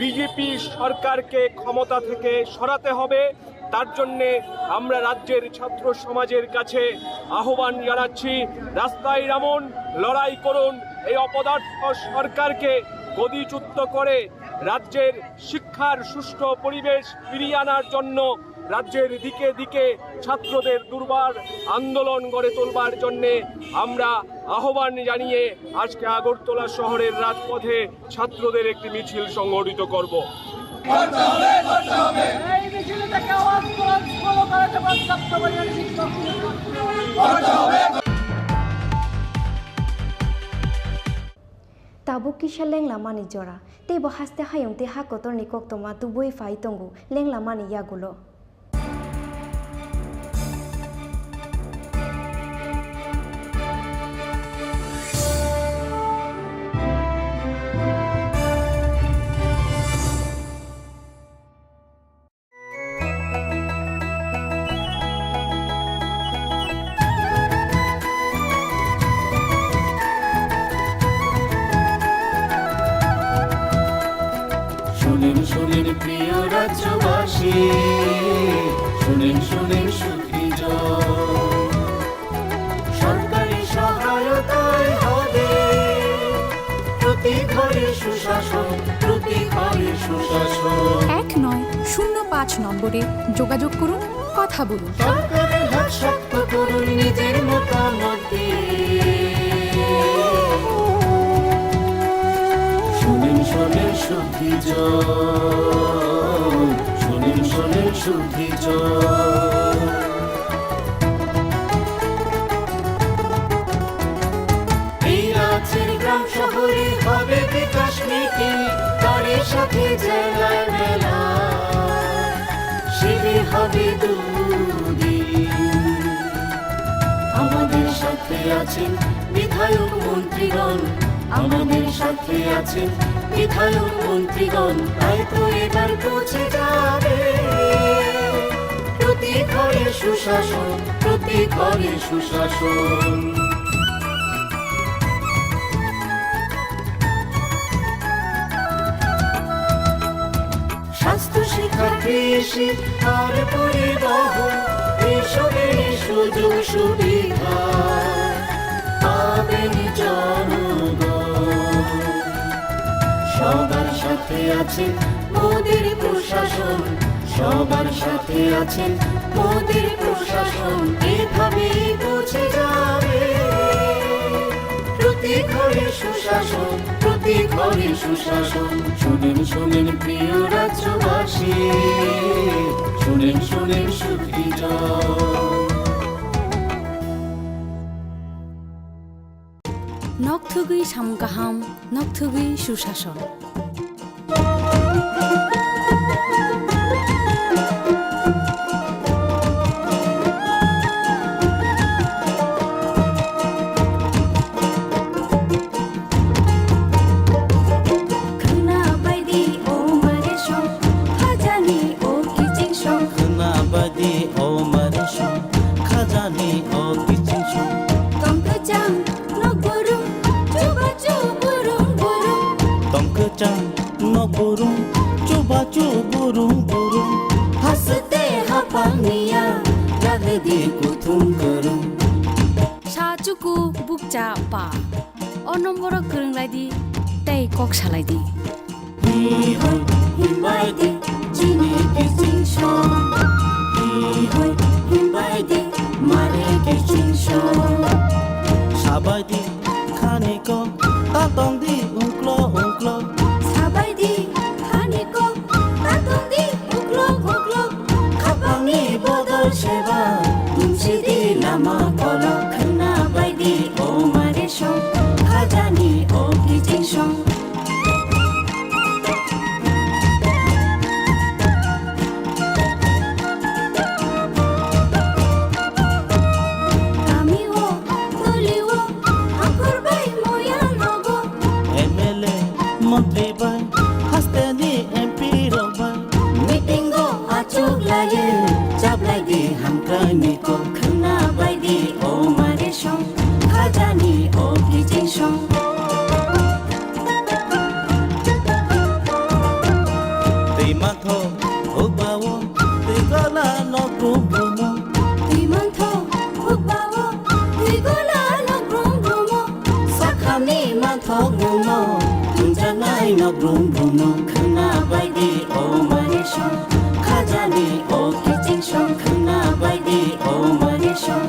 বিজেপি সরকারকে ক্ষমতা থেকে সরাতে হবে। তার জন্যে আমরা রাজ্যের ছাত্র সমাজের কাছে আহ্বান জানাচ্ছি, রাস্তায় নামুন, লড়াই করুন, এই অপদার্থ সরকারকে গদিচ্যুত করে রাজ্যের শিক্ষার সুষ্ঠু পরিবেশ ফিরিয়ে আনার জন্য রাজ্যের দিকে দিকে ছাত্রদের দুর্বার আন্দোলন গড়ে তুলবার জন্যে আমরা আহ্বান জানিয়ে আজকে আগরতলা শহরের রাজপথে ছাত্রদের একটি মিছিল সংগঠিত করব। এই মিছিল থেকে আওয়াজ তুলে স্কুল কলেজে বন্ধ করতে হবে। Tabuk kisa lenglamani jora, tei bo haste hayung tei ha kotorni koktwma tubui phai tongo lenglamani yagulo. শুনেন, শুনেন প্রিয় রাজ্যবাসী, শুনেন, শুনেন সুখী জন। সরকারি সহায়তায় হবে প্রতি ঘরে সুশাসন, প্রতি ঘরে সুশাসন। এক নয় শূন্য পাঁচ নম্বরে যোগাযোগ করুন, কথা বলুন। সরকারের হাত শক্ত করুন নিজের মতামত দিয়ে। শুনেন, শুনেন সুখী জন, শুনেন, শুনেন সুখী জন। এই রাজ্যের গ্রাম শহরে হবে বিকাশ মিটিং, তারই সাথে জেলার মেলা, শিবির হবে দুদিন। আমাদের সাথে আছেন বিধায়ক মন্ত্রীগণ, আমাদের সাথে আছেন বিধায়ক মন্ত্রীগণ, তাই তো এবার পৌঁছে যাবে প্রতি ঘরে সুশাসন, প্রতি ঘরে সুশাসন। স্বাস্থ্য, শিক্ষা, কৃষি আর পরিবহন, এইসবের সুযোগ সুবিধা পাবেন জনগণ। সবার সাথে আছেন মোদের প্রশাসন, সবার সাথে আছেন মোদের প্রশাসন। এভাবেই পৌঁছে যাবে প্রতি ঘরে সুশাসন, প্রতি ঘরে সুশাসন। শুনেন, শুনেন প্রিয় রাজ্যবাসী, শুনেন, শুনেন সুখী জন। Nokthugwi samung kaham, nokthugwi susason. Khwna baidi o mare song, khajani o kiching song. Khwna baidi o mare song, khajani o kiching song. Tong kwchang nok burum, chubachu burum burum. Tong kwchang nok burum, chubachu burum burum. Haste hapang niya, jagdi kuthum kwrwng. Sa chuku bukcha pa. O nomboro kwrwng lai di, tei kok salai di. Hi hoi himbai di, chini kiching song. Hi hoi himbai di, mare kiching song. Sabai di khani kok, ta tong di ungklo ungklo. Sabai di khani kok, ta tong di ungklo ungklo. Khapangni bodol seba, tumsi di lama kolok. Khwna Chablai di hamkrai ni kok khwna bai di o mare song, khajani o kiching song. Twi mantho hukbao twi gola nok brum brumo. Twi mantho hukbao twi gola nok brum brumo. Sakhani manthok muno tunjanai nok brum brumo. Khwna bai di o mare song, khajani o kiching song. Khwna bai di o mare song,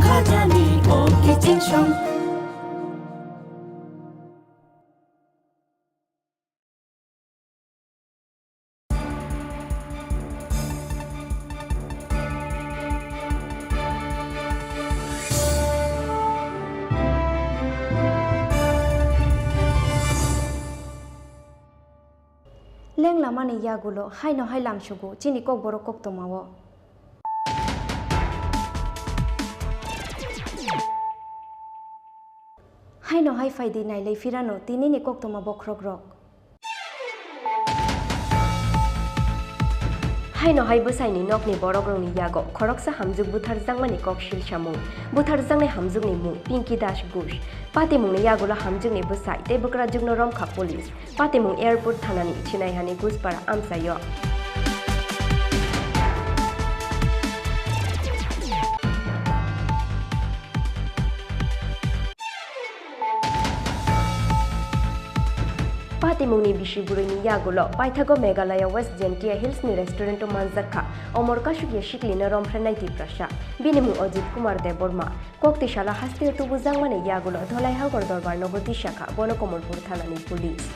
khajani o kiching song. Leng lamani yagulo haino hai lamsugo chini kokborok koktwmao. Haino hai phaidi nailai phirano tinini koktwma bokhrokrok. Haino hai bwsaini nokni borokrokni yago khoroksa hamjwk butharjakmani kok silsamung. Butharjaknai hamjwkni mung Pinky Das Ghosh. Patimungni yagulo hamjwkni bwsai tei bwkrajwkno romkha police. Patimung Airport thanani Chinaihani Guspara amchaio. Patimungni bisi bwrwini yagulo paithago Meghalaya West Jaintia Hills ni restaurant o manjakha omor kasukya siklino romphrenai Tiprasa. Bini mung Ajit Kumar Debbarma. Kokti salo hasteo tubujakmani yagulo Dholai Hangkor Dorbar nogo tisakha, bono Kamalpur thanani police.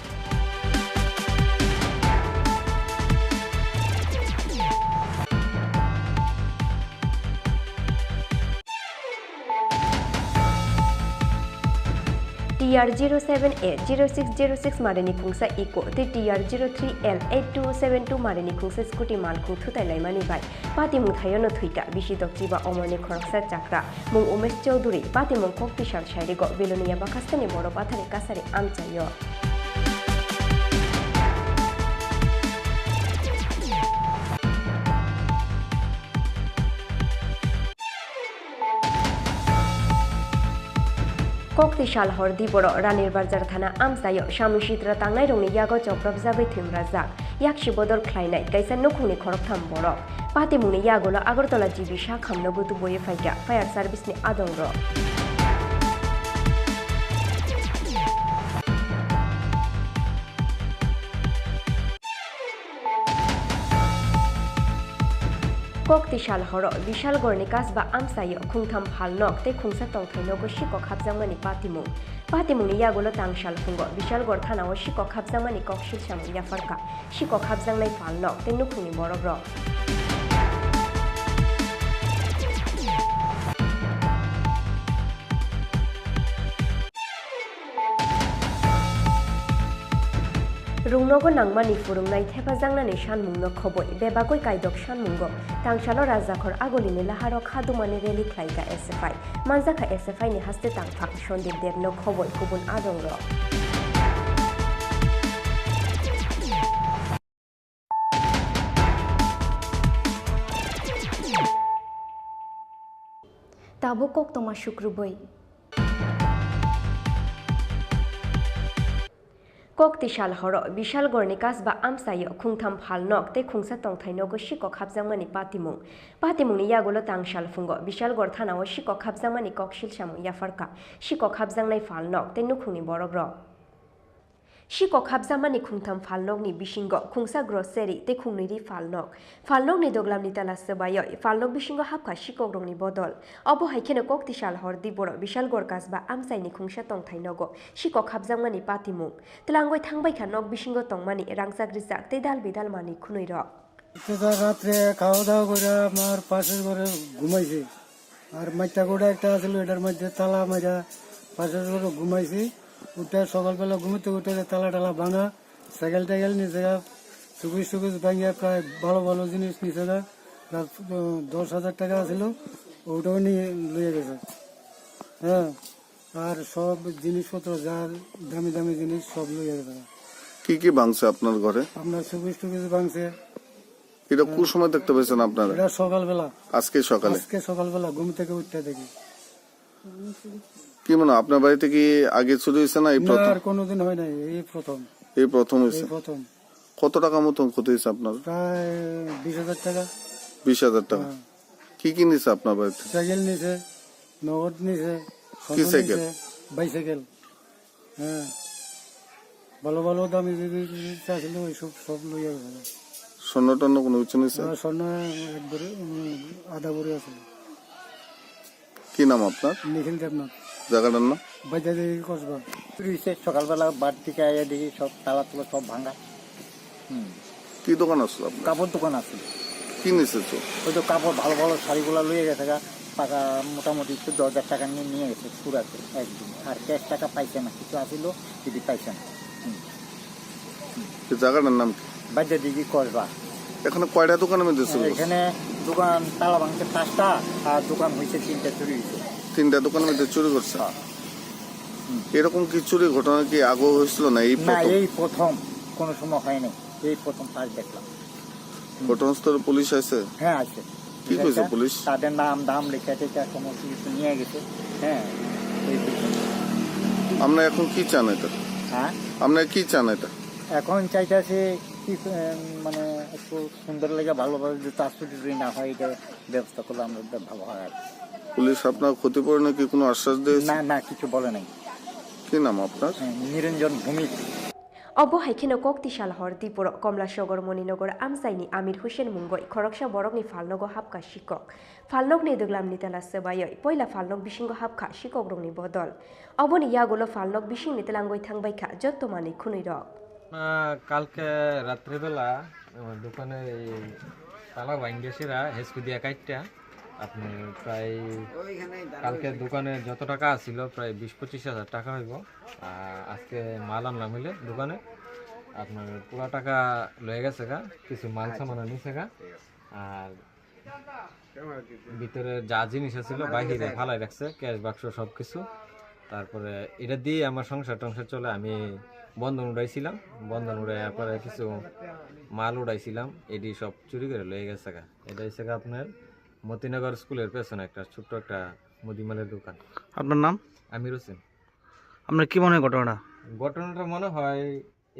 T R zero seven A zero six zero six marini khungsa Eeco tei T R zero three L eight two seven two marini khungsa scooty malkhung thutai laimani bai patimung thaiono thwikha bisi dokchiba omorni khoroksa chakra. Mung Umesh Chowdhury, patimung Koktisal Sairigo, Belonia Bakhasteni Boro Pathari Kasari amchaio. Koktisal hor diboro Ranir Bazar thana amchaio samung sitra tangnairokni yago chopropjagwi thwimrajak. Yaksi bodol khlainai kaisa nukhungni khoroktham borok. Patimungni yagulo Agartala G B sakhamno gutu boiwi phaikha fire service ni adongrok. Koktisal horo Bishalgorni kasba amchaio khungtham phalnok tei khungsa tongthai nogo sikok hapjakmani patimung. Patimungni yagulo tangsal phungo Bishalgor thanao sikok hapjakmani kok silsamung yapharkha. Sikok hapjaknai phalnok tei nukhungni borokrok. Rungnogo nangmani phwrwngnai thephajaknani sanmungno khoboi bebagwi kaidok sanmungo tangsalo Rajakhor Agulini laharo khadumani rally khlaikha S F I. Manjakha S F I ni haste tangphang Sandip Debno khoboi kubun adongrok. Tabuk koktwma sukrubwi. Koktisal horo Bishalgorni kasba amchaio khungtham phalnok tei khungsa tongthai nogo sikok hapjakmani patimung. Patimungni yagulo tangsal phungo Bishalgor thanao sikok hapjakmani kok silsamung yapharkha. Sikok hapjaknai phalnok tei nukhungni borokrok. Sikok hapjakmani khungtham phalnokni bisingo khungsa grocery tei khungnwi ri phalnok. Phalnokni doglamni tala swbaiwi phalnok bisingo hapkha sikokrokni bodol. Obo hai kheno Koktisal hor diboro Bishalgor kasba amchaini khungsa tongthai nogo sikok hapjakmani patimung. Twlangwi thangbaikha nok bisingo tongmani rangchak rijak tei dal bidal manwi khwnwirok. Kisa ratre খাওয়া দাওয়া করে আমার পাশের ঘরে ঘুমাইছি। আর মাইটা গোটা একটা আছিল, এটার মধ্যে তালা মারা পাশের ঘরে ঘুমাইছি। উঠে সকালবেলা ঘুমোতে উঠে যে তালা টালা ভাঙা, সাইকেল টাইকেল নিছে গা, সুকুজ টুকুজ ভাঙিয়া প্রায় ভালো ভালো জিনিস নিছে গা। প্রায়, উম, দশ হাজার টাকা আছিল, ওটাও নিয়ে লইয়া গেছে। হ্যাঁ, আর সব জিনিসপত্র যা দামি দামি জিনিস সব লইয়া গেছে। কি কি ভাঙছে আপনার ঘরে? আপনার সুকেশ টুকেশ ভাঙছে, এটা কোন সময় দেখতে পেয়েছেন আপনারা? এটা সকালবেলা। আজকে সকালে? আজকে সকালবেলা ঘুম থেকে উঠতে দেখি। কি মনে হয়, আপনার বাড়িতে কি আগে চুরি হয়েছে না এই না, প্রথম? আর কোনোদিন হয় নাই, এই প্রথম। এই প্রথম এই হয়েছে? প্রথম। কত টাকা মতন ক্ষতি হয়েছে আপনার? প্রায় বিশ হাজার টাকা। বিশ হাজার টাকা। হ্যাঁ। কি কি নিছে আপনার বাড়িতে? সাইকেল নিছে, নগদ নিছে, কি সাইকেল? নিছে, বাইসাইকেল। হ্যাঁ, ভালো ভালো দামি যদি চাইছিল, ওই সব, সব লইয়া গেছে। স্বর্ণ টর্ণ কোনো কিছু নিছে? হ্যাঁ, স্বর্ণ একবারে, উম, আধা ভরি আছে। কি নাম আপনার? নিখিল দেবনাথ। জায়গাটার নাম? বাইদাদি কসবা। চুরি হয়েছে, সকালবেলা বার থেকে আইয়া দেখি সব তালা তুলা সব ভাঙা। হুম। কি দোকান আসলো আপনার? কাপড় দোকান আছে। কি নিছে চোর? ওই তো কাপড়, ভালো ভালো শাড়িগুলো লইয়া গেছে গা, টাকা মোটামুটি একটু দশ হাজার টাকা নিয়ে নিয়ে গেছে, চুর আছে একদম। আর ক্যাশ টাকা পাইছে না, কিছু আসিল, যদি পাইছে না। হুম। এই জায়গাটার নাম কি? বাজার দিঘি কসবা। এখানে কয়টা দোকানের মধ্যে চুরি করছে? এখানে দোকান তালা ভাঙছে পাঁচটা, আর দোকান হয়েছে তিনটা, চুরি হয়েছে। তিনটা দোকানের মধ্যে চুরি করছে? হ্যাঁ। এরকম কি চুরি ঘটনা কি আগে হয়েছিল না এই না, প্রথম? এই প্রথম, কোনো সময় হয়নি, এই প্রথম ফার্স্ট দেখলাম। ঘটনাস্থলে পুলিশ আছে? হ্যাঁ, আছে। কি ঠিক কইছে আছে? পুলিশ? তাদের নাম দাম লেখা টেখা সমস্ত কিছু নিয়ে গেছে। হ্যাঁ, এই পর্যন্ত। আমরা এখন কি চান এটা? হ্যাঁ? আমরা কি চান এটা? এখন চাইতেছে কি, উম, মানে একটু সুন্দর লেগে ভালোভাবে যদি ট্রান্সপোর্ট যদি না হয়, এটা ব্যবস্থা করলে আমাদের ভালো হয় আর কি। পুলিশ আপনার ক্ষতিপূরণে কি কোনো আশ্বাস দিয়েছে? না, না, কিছু বলে নাই। কি নাম আপনার? হ্যাঁ, নিরঞ্জন Bhowmik. Obo hai kheno kok tisa lahor Dipuro Komlasogor Moninogar amchaini Amir Hussain mungwi khoroksa borokni phalnogo hapkha sikok. Phalnokni dwglamni tela swbaiwi poila phalnok bisingo hapkha sikokrokni bodol. Oboni yagulo phalnok bisingni twlangwi thangbaikha jotto manwi khwnwirok. না, কালকে রাত্রেবেলা আমার দোকানে এই তালা ভাঙ্গেসিরা হেসকু দিয়া কাটটা আপনি প্রায় কালকে দোকানে যত টাকা আছিল প্রায় বিশ পঁচিশ হাজার টাকা হইব। আর আজকে মাল আনলাম হইলে দোকানে আপনার পুরা টাকা লয়ে গেছে গা, কিছু মাল সামান নিছে গা। আর ভিতরে যা জিনিস আছিল বাইরে ফালাই রাখছে, ক্যাশ বাক্স সবকিছু। তারপরে এটা দিয়ে আমার সংসার টংসার চলে। আমি বন্ধন উঠাইছিলাম, বন্ধন উঠাই পরে কিছু মাল উঠাইছিলাম, এটি সব চুরি করে লয়ে গেছে গা। এটা হচ্ছে গা আপনার মতিনগর স্কুলের পেছনে একটা ছোট্ট একটা মুদিমালের দোকান। আপনার নাম? আমির হোসেন। আপনার কি মনে হয় ঘটনাটা? ঘটনাটা মনে হয়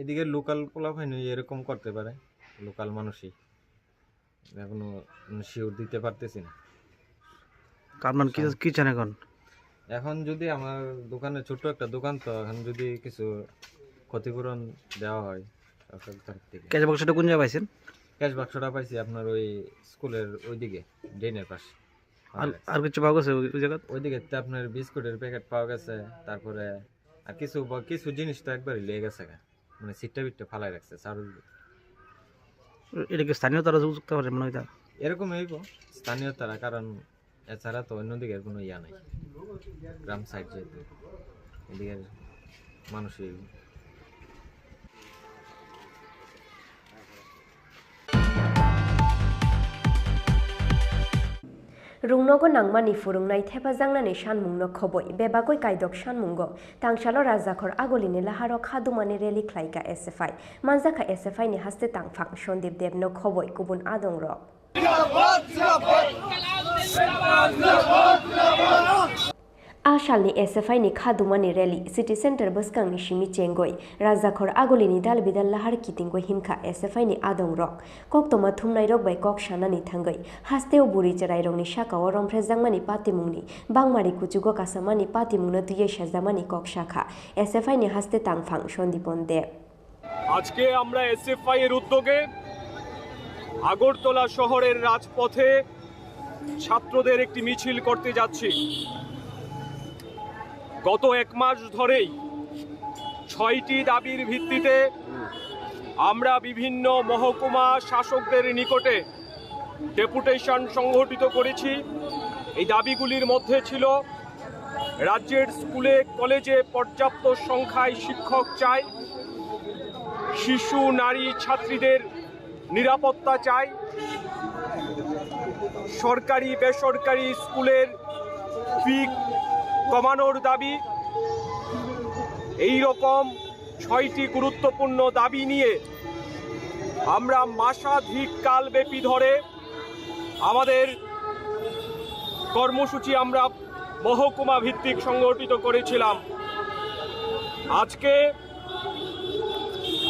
এদিকে লোকাল পোলাপাইন এরকম করতে পারে, লোকাল মানুষই। এখনো শিওর দিতে পারতেছি না। আপনার কি, কি চান এখন? এখন যদি আমার দোকানে, ছোট্ট একটা দোকান, তো এখন যদি কিছু ক্ষতিপূরণ দেওয়া হয় সরকার তরফ থেকে। ক্যাশ বাক্সটা কোন জায়গায় পাইছেন? ক্যাশ বাক্সটা পাইছি আপনার ওই স্কুলের ওইদিকে, ড্রেনের পাশে। আর, আর কিছু পাওয়া গেছে ওই, ওই জায়গাত? ওইদিকে তো আপনার বিস্কুটের প্যাকেট পাওয়া গেছে, তারপরে আর কিছু বা-, কিছু জিনিস তো একবারই লেগে গেছে গা। মানে সিটটা বিটটা ফালাই রাখছে, চারু। এটা কি স্থানীয় তারা যুক্ত করে মনে হয় তা? এরকম হইব স্থানীয় তারা, কারণ এছাড়া তো অন্যদিকে আর কোনো ইয়া নাই, গ্রাম সাইড যেহেতু, এদিকে মানুষই। Rungnogo nangmani phwrwngnai thepajaknani sanmungno khobwi bebagwi kaidok sanmungo tangsalo Rajakhor Agulini laharo khadumani rally khlaikha S F I. Manjakha S F I ni haste tangphang Sandip Debno khobwi kubun adongrok. A salni S F I ni khadumani rally City Centre bwskangni simi chengwi Rajakhor Agulini dal bidal lahar kitingwi himkha S F I ni adongrok. Koktwma thumnairok bai kok sanani thangwi hasteo bwrwi chwrairokni sakao romphrejakmani patimungni bangmari kuchugo kasamani patimungno twiwi sajamani kok sakha S F I ni haste tangphang Sandipon Deb. আজকে আমরা এসএফআই এর উদ্যোগে আগরতলা শহরের রাজপথে ছাত্রদের একটি মিছিল করতে যাচ্ছি। গত এক মাস ধরেই ছয়টি দাবির ভিত্তিতে আমরা বিভিন্ন মহকুমা শাসকদের নিকটে ডেপুটেশন সংগঠিত করেছি। এই দাবিগুলির মধ্যে ছিল রাজ্যের স্কুলে কলেজে পর্যাপ্ত সংখ্যায় শিক্ষক চাই, শিশু নারী ছাত্রীদের নিরাপত্তা চাই, সরকারি বেসরকারি স্কুলের ফি কমানোর দাবি। এই রকম ছয়টি গুরুত্বপূর্ণ দাবি নিয়ে আমরা মাসাধিক কালব্যাপী ধরে আমাদের কর্মসূচি আমরা মহকুমা ভিত্তিক সংগঠিত করেছিলাম। আজকে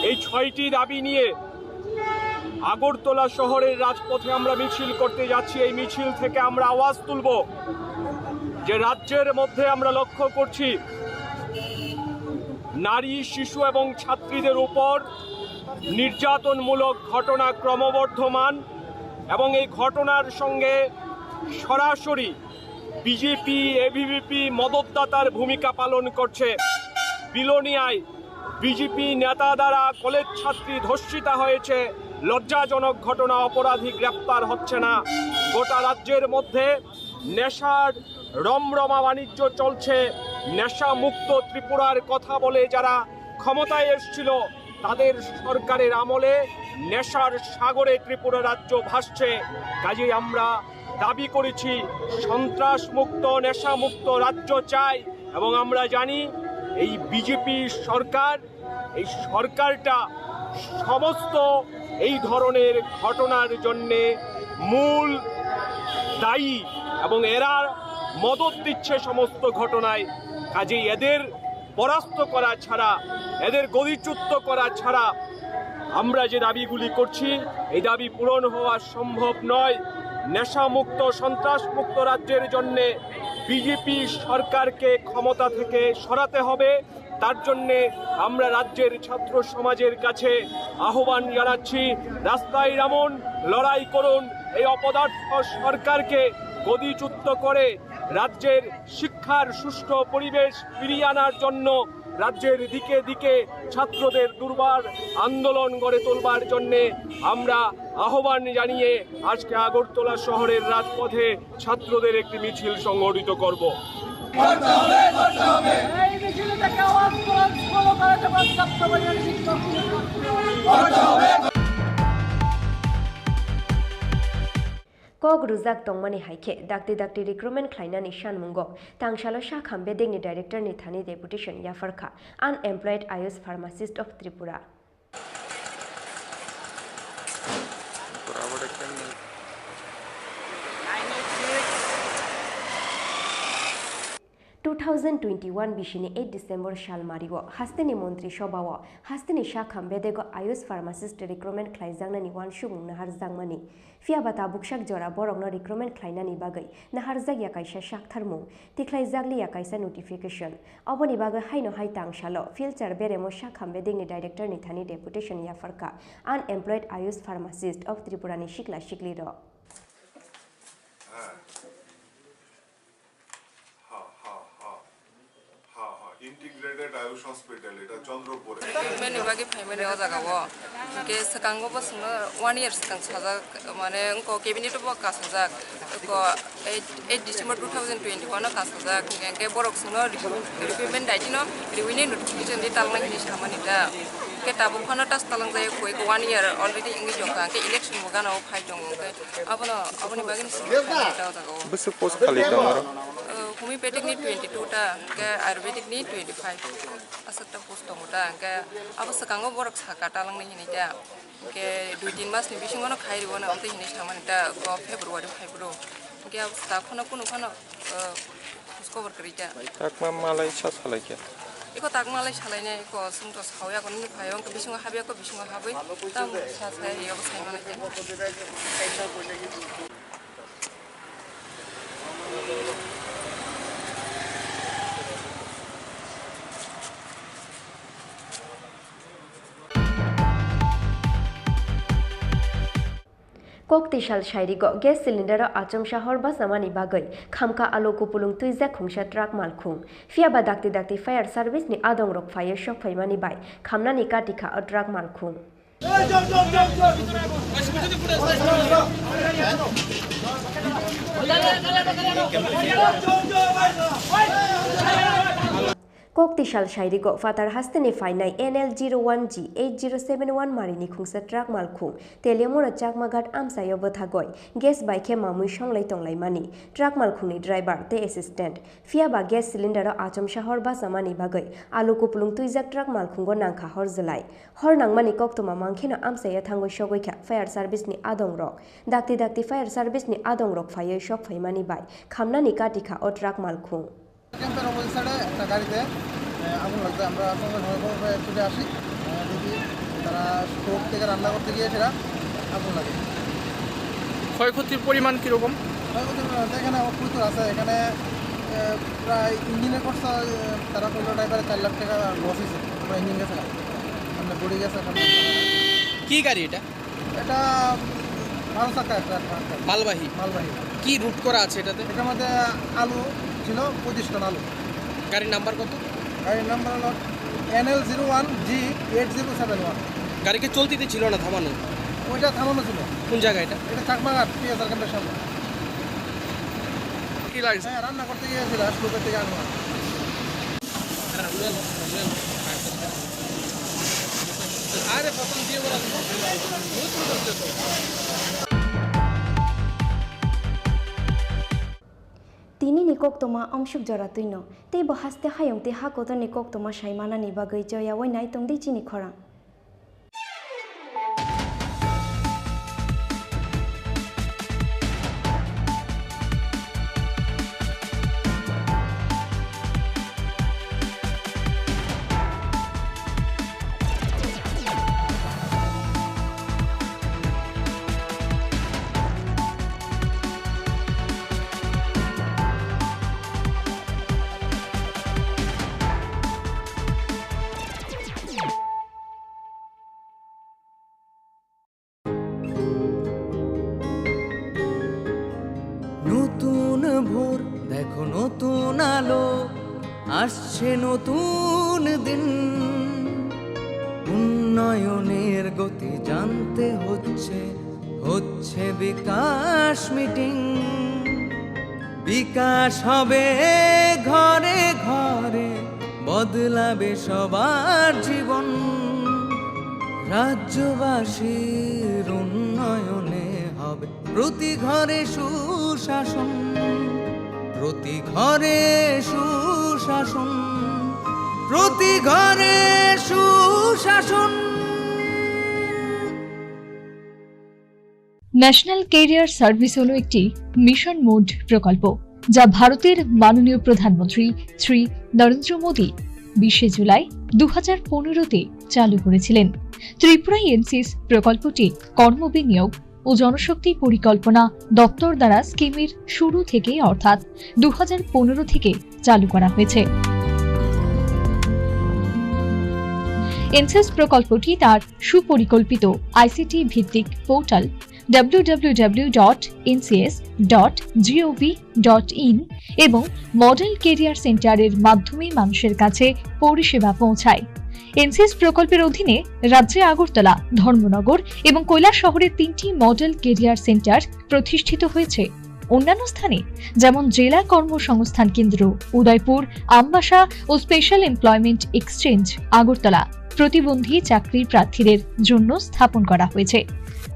এই ছয়টি দাবি নিয়ে আগরতলা শহরের রাজপথে আমরা মিছিল করতে যাচ্ছি। এই মিছিল থেকে আমরা আওয়াজ তুলব যে রাজ্যের মধ্যে আমরা লক্ষ্য করছি নারী, শিশু এবং ছাত্রীদের উপর নির্যাতনমূলক ঘটনা ক্রমবর্ধমান এবং এই ঘটনার সঙ্গে সরাসরি বিজেপি, এবিভিপি মদতদাতার ভূমিকা পালন করছে। বিলোনিয়ায় বিজেপি নেতা দ্বারা কলেজ ছাত্রী ধর্ষিতা হয়েছে, লজ্জাজনক ঘটনা, অপরাধী গ্রেপ্তার হচ্ছে না। গোটা রাজ্যের মধ্যে নেশার রমরমা বাণিজ্য চলছে। নেশা মুক্ত ত্রিপুরার কথা বলে যারা ক্ষমতায় এসছিল, তাদের সরকারের আমলে নেশার সাগরে ত্রিপুরা রাজ্য ভাসছে। কাজেই আমরা দাবি করেছি সন্ত্রাস মুক্ত, নেশা মুক্ত রাজ্য চাই। এবং আমরা জানি এই বিজেপি সরকার, এই সরকারটা সমস্ত এই ধরনের ঘটনার জন্যে মূল দায়ী এবং এরা মদত দিচ্ছে সমস্ত ঘটনায়। কাজেই এদের পরাস্ত করা ছাড়া, এদের গদিচ্যুত করা ছাড়া আমরা যে দাবিগুলি করছি, এই দাবি পূরণ হওয়া সম্ভব নয়। নেশামুক্ত, সন্ত্রাসমুক্ত রাজ্যের জন্যে বিজেপি সরকারকে ক্ষমতা থেকে সরাতে হবে। তার জন্যে আমরা রাজ্যের ছাত্র সমাজের কাছে আহ্বান জানাচ্ছি, রাস্তায় নামুন, লড়াই করুন, এই অপদার্থ সরকারকে গদিচ্যুত করে রাজ্যের শিক্ষার সুষ্ঠু পরিবেশ ফিরিয়ে আনার জন্য রাজ্যের দিকে দিকে ছাত্রদের দুর্বার আন্দোলন গড়ে তোলবার জন্যে আমরা আহ্বান জানিয়ে আজকে আগরতলা শহরের রাজপথে ছাত্রদের একটি মিছিল সংগঠিত করব। এই মিছিল থেকে আওয়াজ তুলুন, স্কুল ও কলেজে পর্যাপ্ত পরিমাণে শিক্ষক নিয়োগ করতে হবে। Kok rwjak tongmani hai khe dakti dakti recruitment khlainani sanmungo tangsalo sakham bedekni director ni thani deputation yapharkha Unemployed Ayush Pharmacist of Tripura. Two thousand twenty-one bisini eight December sal mario hasteni Montri Sobhao hasteni sakham bedego Ayush Pharmacist recruitment khlaijaknani uansukmung naharjakmani. Phiya ba tabuksak jora borokno recruitment khlainani bagwi naharjakya kaisa saktharmung, tikhlaijakliya kaisa notification. Oboni bagwi haino hai tangsalo Philchar beremo sakham bedekni director ni thani deputation yapharkha Unemployed Ayush Pharmacist of Tripura ni sikla siklirok. Ha, ha, ha. Ha, ha. Integrated Ayush Hospital, eta Chandrapur. Treatment ni bagwi phaimani o jaga o. Hwnkhe swkango bo chwngno one year swkang sajak, mane wngkha cabinet bo kasajak. Wngkha eight, eight December two thousand twenty-one o kasajak. Hwnkhe borok chwngno recruitment daitino riwini notification di talnai hinwi samani da. Hwnkhe tabuk phano tas talangjak, koi one year already wngwi jokha. Hwnkhe election bo gana o phai tongo. Hwnkhe Abono, aboni bagwi ni simi khaina ta o jaga o. Bwswk post khali tongo oro? Uh, homeopathic ni twenty-two ta, hwnkhe ayurvedic ni twenty-five. Aswk ta post tongo ta, hwnkhe abo swkango borok saka talangnai hinwi ta. Hwnkhe dui tin mas ni bisingo no khai rwo na, amtwi hinwi samani ta, ko February phai bwrw. Hwnkhe abo swk phano kunu phano, uh, Khobor kwrwi kha. Takma malai sa salai kha. Iko takma malai salai nai, iko chwng to sawi ako nini phai, ongko bisingo habwi ako bisingo habwi tamo sa sai ri abo sai manai kha. Kok twi sal sairigo gas cylinder-o achomsa hor bachamani bagwi khamkha alo kupulung twijak khungsa truck malkhung. Phiya ba dakti dakti fire service-ni adongrok phaiwi sokphaimani bai khamnani katikha o truck malkhung. Kok tisal sairigo phatar hasteni phainai N L zero one G eight zero seven one marini khungsa truck malkhung Teliamura Chakmaghat amchaio bwthagoi gas bai khe mamui songlai tonglaimani truck malkhungni driver tei assistant. Phiyaba gas cylinder-o achomsa hor bachamani bagwi alu kupulung twijak truck malkhungo nangkha hor jwlai. Hor nangmani koktwma mankheno amchaio thangwi sogwi kha fire service-ni adongrok. Dakti dakti fire service-ni adongrok phaiwi sok phaimani bai khamnani kati kha o truck malkhung. ক্যাম্পের অপোজিট সাইডে একটা গাড়িতে, আহ, আগুন লাগছে। আমরা সঙ্গে সঙ্গে খবর পেয়ে ছুটে আসি। আহ, দেখি তারা স্টোভ থেকে রান্না করতে গিয়ে সেটা আগুন লাগে। ক্ষয়ক্ষতির পরিমাণ কিরকম? ক্ষয়ক্ষতির পরিমাণ বলতে এখানে প্রচুর আছে। এখানে, আহ, প্রায় ইঞ্জিনের খরচা, আহ, তারা কইলো ড্রাইভারে চার লাখ টাকা লস হয়েছে, পুরো ইঞ্জিন গেছে, সামনে বডি গেছে, সামনে। কি গাড়ি এটা? এটা বারো চাকা একটা, একটা, একটা। মালবাহী? মালবাহী। কি রুট করা আছে এটাতে? এটার মধ্যে আলু ছিল পঁচিশ টন আলু। গাড়ির নাম্বার কত? গাড়ির নাম্বার হলো N L zero one G eight zero seven one। গাড়ি কি চলতিতে ছিল না থামানো? ওইটা থামানো ছিল। কোন জায়গা এটা? এটা চাকমাঘাট টিএসআর ক্যাম্পের সামনে। কি লাগছে? হ্যাঁ, রান্না করতে গিয়েছিল, স্টোভের থেকে আগুন। Tini ni koktwma amsuk jora twino, tei bo haste hayung tei ha kotor ni koktwma sai manani bagwi choya wai nai tong di chini khorang. নতুন ভোর, দেখো নতুন আলো, আসছে নতুন দিন। উন্নয়নের গতি জানতে হচ্ছে, হচ্ছে বিকাশ মিটিং। বিকাশ হবে ঘরে ঘরে, বদলাবে সবার জীবন। রাজ্যবাসীর উন্নয়নে হবে প্রতি ঘরে সুশাসন, প্রতি ঘরে সুশাসন, প্রতি ঘরে সুশাসন। ন্যাশনাল ক্যারিয়ার সার্ভিস হলো একটি মিশন মোড প্রকল্প, যা ভারতের মাননীয় প্রধানমন্ত্রী শ্রী নরেন্দ্র মোদী বিশে জুলাই দু হাজার পনেরোতে চালু করেছিলেন। ত্রিপুরায় এনসিএস প্রকল্পটি কর্মবিনিয়োগ ও জনশক্তি পরিকল্পনা দপ্তর দ্বারা স্কিমের শুরু থেকে, অর্থাৎ দু হাজার পনেরো থেকে চালু করা হয়েছে। এনসিএস প্রকল্পটি তার সুপরিকল্পিত আইসিটি ভিত্তিক portal W W W dot NCS dot GOV dot in এবং মডেল ক্যারিয়ার সেন্টারের মাধ্যমে মানুষের কাছে পরিষেবা পৌঁছায়। এনসিএস প্রকল্পের অধীনে রাজ্যে আগরতলা, ধর্মনগর এবং কৈলাসহরে তিনটি মডেল ক্যারিয়ার সেন্টার প্রতিষ্ঠিত হয়েছে। অন্যান্য স্থানে যেমন জেলা কর্মসংস্থান কেন্দ্র উদয়পুর, আমবাসা ও স্পেশাল এমপ্লয়মেন্ট এক্সচেঞ্জ আগরতলা প্রতিবন্ধী চাকরি প্রার্থীদের জন্য স্থাপন করা হয়েছে।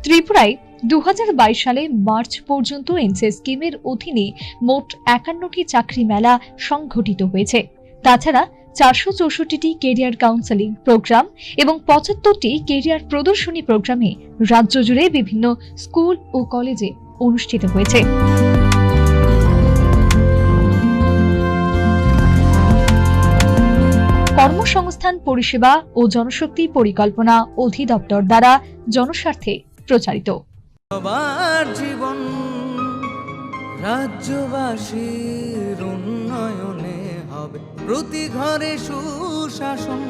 ত্রিপুরায় দু হাজার বাইশ সালে মার্চ পর্যন্ত এনসিএস স্কিমের অধীনে মোট একান্নটি চাকরি মেলা সংঘটিত হয়েছে। তাছাড়া চারশো চৌষট্টিটি ক্যারিয়ার কাউন্সেলিং প্রোগ্রাম এবং পঁচাত্তরটি ক্যারিয়ার প্রদর্শনী প্রোগ্রামে রাজ্য জুড়ে বিভিন্ন স্কুল ও কলেজে অনুষ্ঠিত হয়েছে। কর্মসংস্থান পরিষেবা ও জনশক্তি পরিকল্পনা অধিদপ্তর দ্বারা জনস্বার্থে প্রচারিত। সবার জীবন রাজ্যবাসীর উন্নয়নে হবে, প্রতি ঘরে সুশাসন।